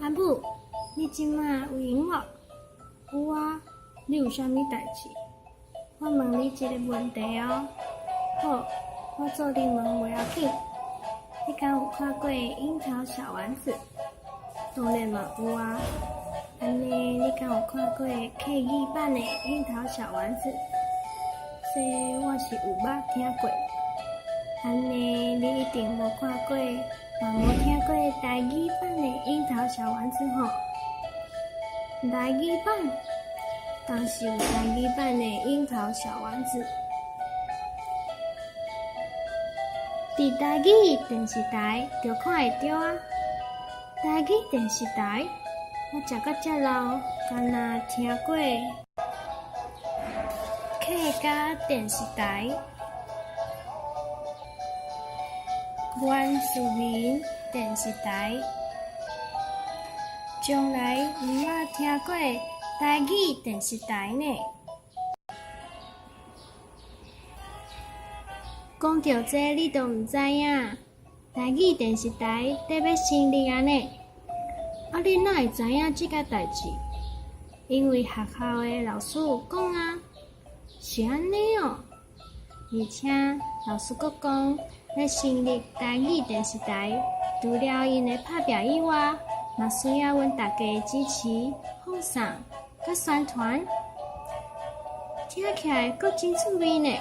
阿母，你這馬有閒無？有啊，你有啥物代誌？我問你一个問題哦。好，我做你問袂要緊。你敢有看過櫻桃小丸子？當然嘛有啊。按呢，你敢有看過客語版的櫻桃小丸子？這我是有捌聽過。按呢，你一定無看過，嘛無聽過台語版的櫻桃小丸子吼？台語版？當時有台語版的櫻桃小丸子，佇台語電視台就看會著啊。台語電視台，我食到遮老，敢若聽過客家電視台、原住民電視台，從來毋捌聽過台語電視台呢。講著這你都毋知影，台語電視台佇欲成立矣呢。啊，你哪會知影這个代誌？因為學校的老師有講啊。是按呢喔。而且老師閣講，欲成立台語電視台，除了𪜶的拍拚以外，嘛需要阮大家的支持、放送、佮宣傳。聽起來閣真趣味呢。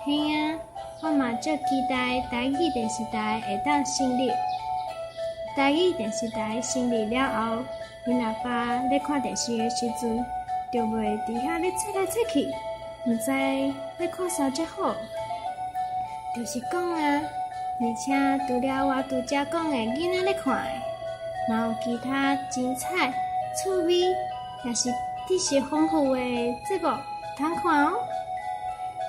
嘿啊，我嘛足期待台語電視台會當成立。台語電視台成立了後，恁阿爸咧看電視的時陣，就袂佇遐咧切來切去，毋知欲看啥才好。就是講啊，而且除了我拄才講的囡仔咧看的，嘛有其他精彩、趣味，也是知識豐富的節目通看哦。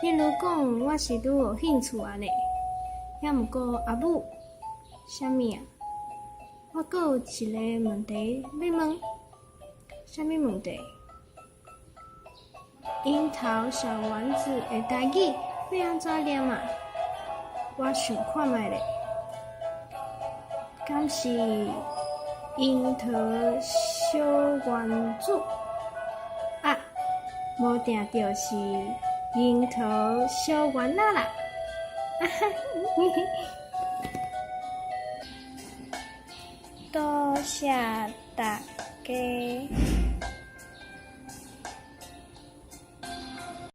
你愈講，我是愈有興趣矣呢。猶毋過阿母，啥物啊？我閣有一个問題欲問，啥物問題？櫻桃小丸子的台語欲按怎念啊？我想看覓咧，敢是櫻桃小丸子？啊，無定著是櫻桃小丸仔啦！啊哈，多謝大家。